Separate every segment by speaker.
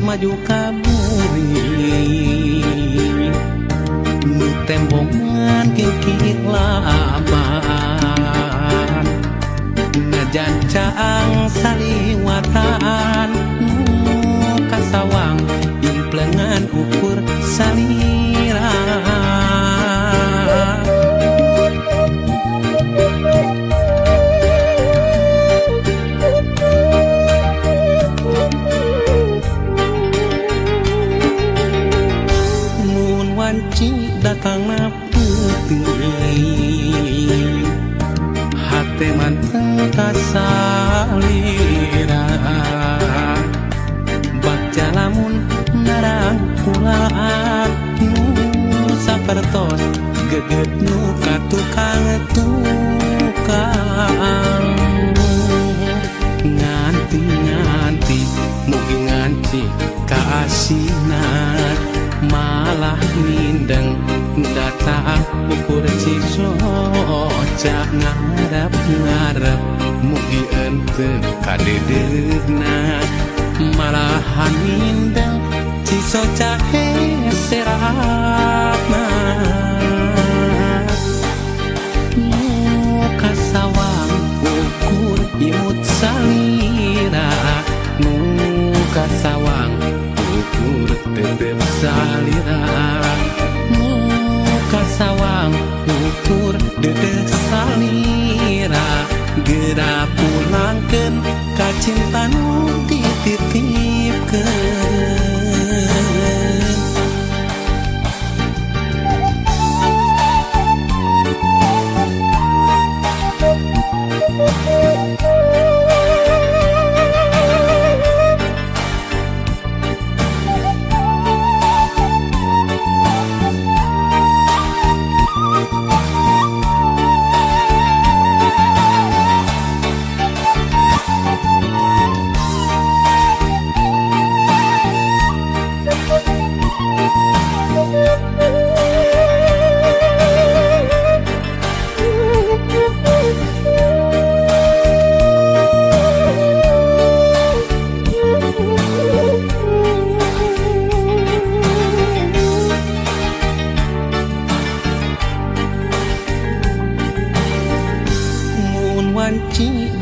Speaker 1: Maju kaburi nu tembongan kikik laban najan caang saliwatan nu kasawang implengan ukur salira. Datang putih hate manteng kasalira bagja lamun narang kulaan nu sapertos geget nu ka tukang tukang nganti nganti mugi nganti kaasinan malah mindeng datang ukur cisoca ngarep ngarep mugi ente kadedeuna malahan mindeng cisoca heseratna nu kasawang ukur imut salira nu kasawang ukur tetep salira nu kasawang ukur dedeh salira geura pulangkeun ka cinta nu dititipkeun.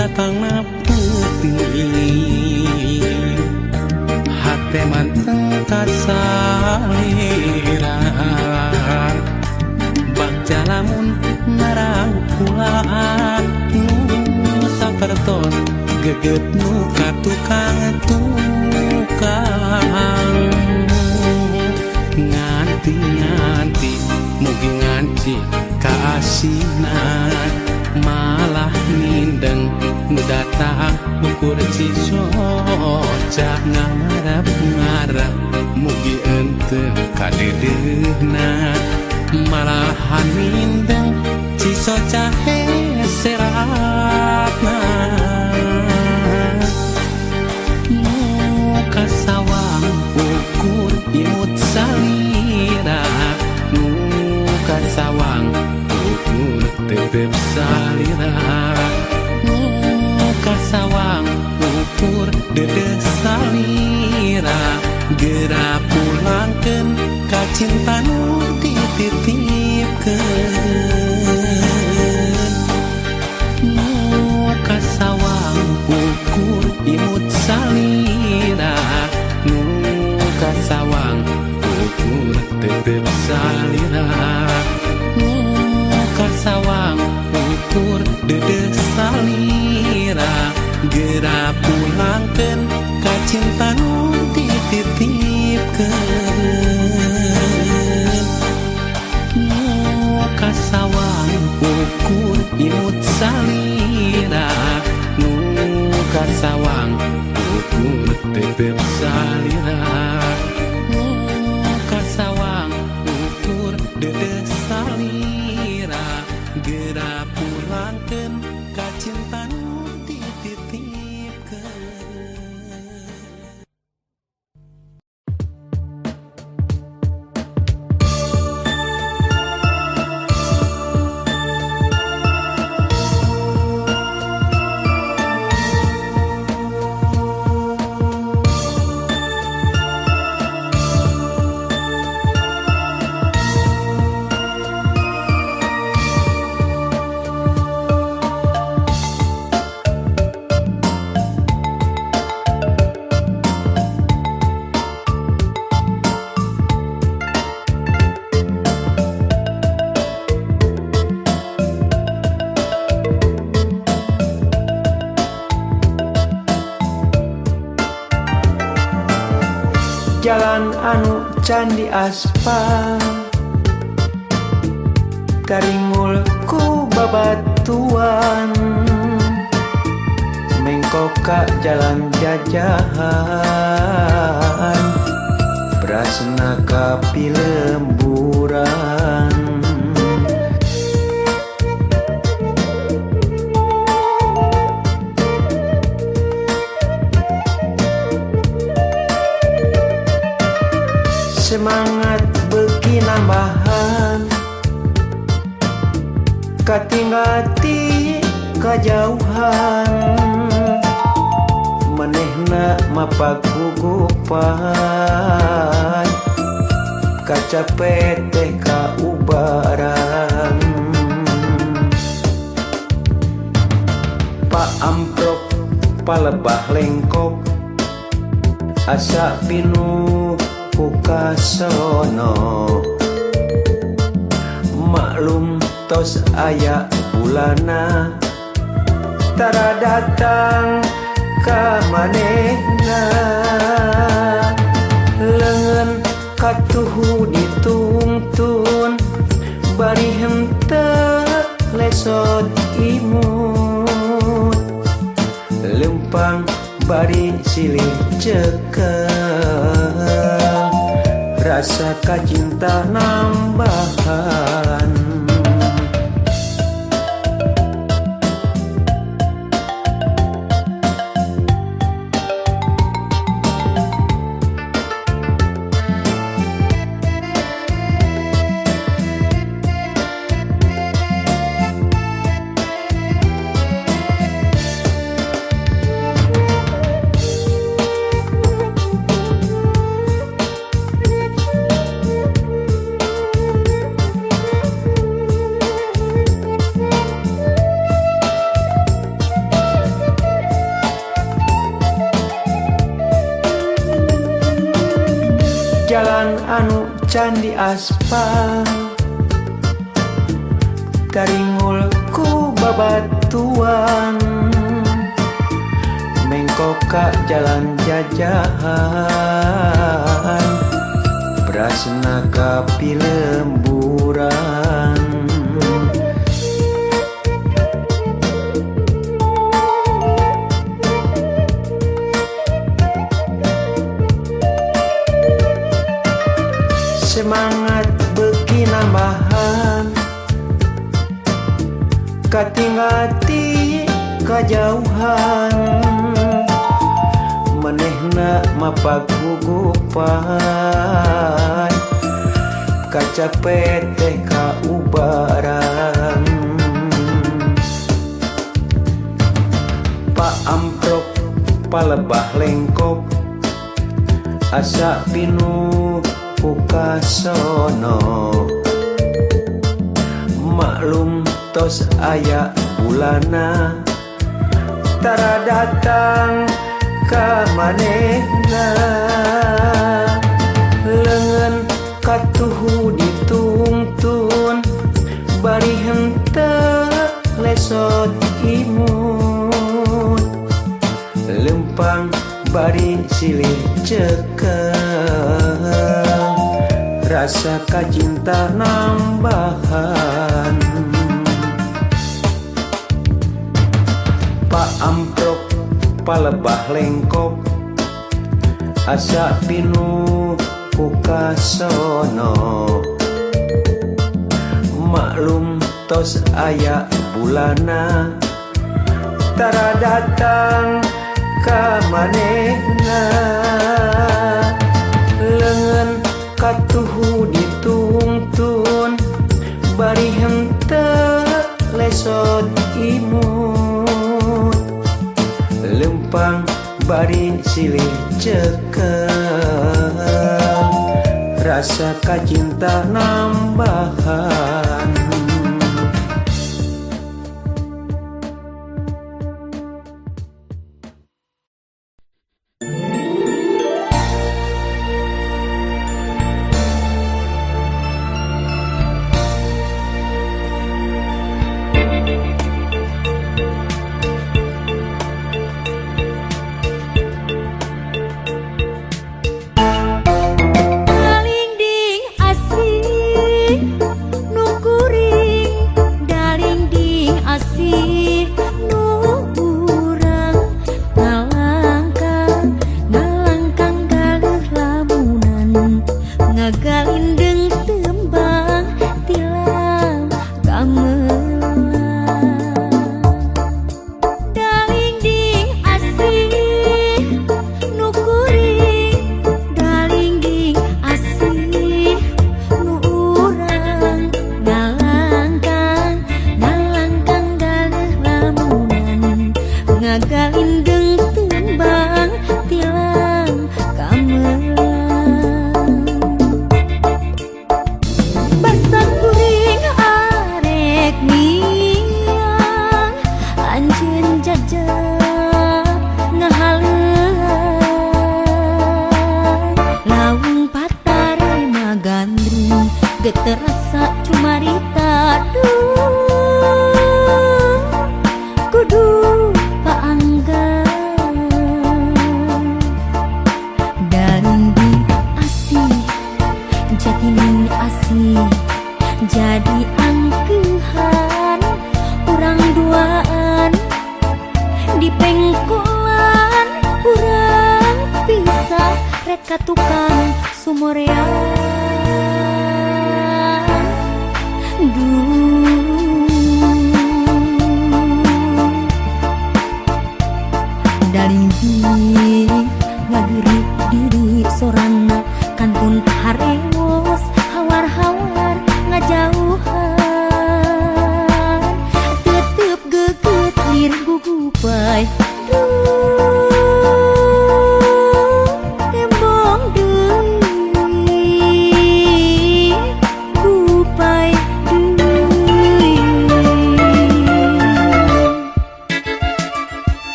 Speaker 1: Datang putih hate manteng kasalira bagja lamun narang kulaan nu sapertos geget nu ka tukang tukang nganti nganti mugi nganti kaasinan malah mindeng datang ukur cisoca ngarep ngarep mugi ente kadedeuna malahan mindeng cisoca heseratna nu kasawang ukur imut salira nu kasawang ukur tetep salira nu kasawang ukur dedeh salira geura pulangkeun ka cinta nu dititipkeun nu kasawang ukur imut salira nu kasawang ukur tetep salira nu Ukur imut salira nu kasawang ukur tetep salira nu kasawang ukur dedeh salira geura pulangkeun ka cinta nu dititipkeun.
Speaker 2: Jalan anu can diaspal taringul ku babatuan mengkok ka jalan jajahan brasna ka pilemburan. Semangat beuki nambahan katinggal ti kajauhan manehna mapagugupan kacape teh kaubaran. Pak amprok palebah lengkok asa pinuh ku kasono maklum tos aya bulana tara datang ka manehna leungeun katuhu dituntun bari henteu lesot imut lempang bari silih cekel rasa kacinta nambahan. Jalan anu can diaspal taringul ku babatuan mengkok ka jalan jajahan brasna ka pilemburan. Semangat beuki nambahan katinggal ti kajauhan manehna mapagugupan kacape teh kaubaran. Pak amprok palebah lengkok asa pinuh ku kasono maklum tos aya bulana tara datang ka manehna leungeun katuhu dituntun bari henteu lesot imut lempang bari silih cekel rasa kacinta nambahan. Lebah lengkop asa pinuh ku kasono. Maklum tos aya bulana, tara datang ka manehna. Leungeun katuhu ditungtun, bari henteu lesot imut. Lempang bari silih cekel, rasa kacinta nambahan.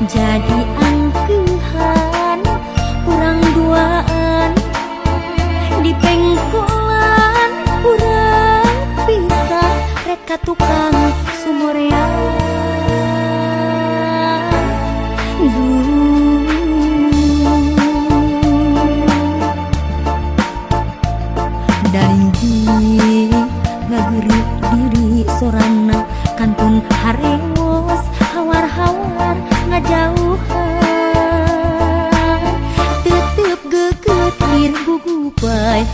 Speaker 3: Jadi angkehan urang duaan di Tukang sumurean. Daringging ngageureut diri sorana kantun harewos hawar-hawar ngajauhan tetep geget lir gugupai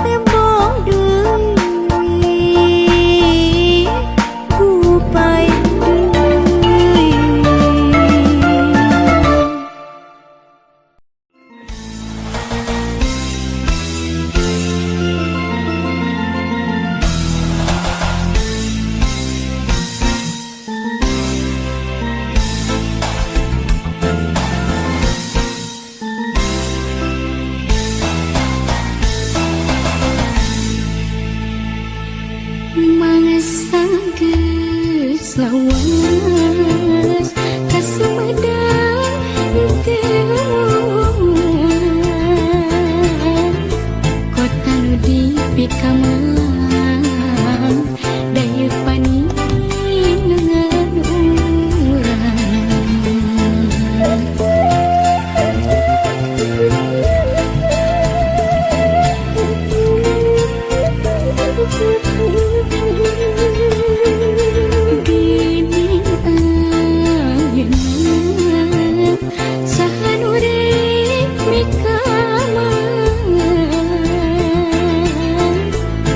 Speaker 3: tembong deui gupai deui.
Speaker 4: Geus lawas ka Sumedang teu kota nu dipikamelang daya paninengan urang. Gini ayeuna saha nu rek mikamelang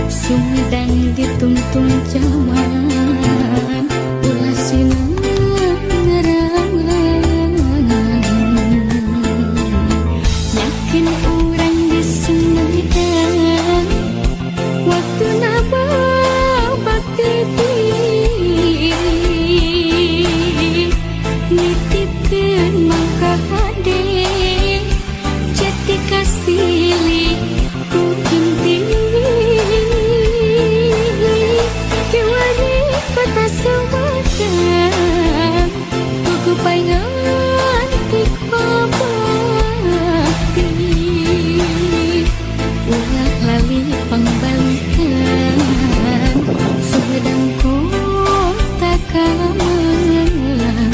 Speaker 4: Sumedang dituntun jaman ulah sinerangan yakin urang di Sumedang waktu nabak titi nitipkeun mangka hade jati kasilih ku kinti kiwari kota Sumedang kukupai nganti pabakti ulah lali pangbalikan Sumedang kota kamelang.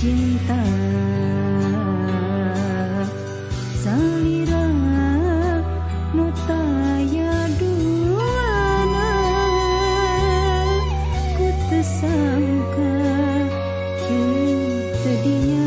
Speaker 3: Cinta salira nu taya duana, ku teu sangka kieu tadinya.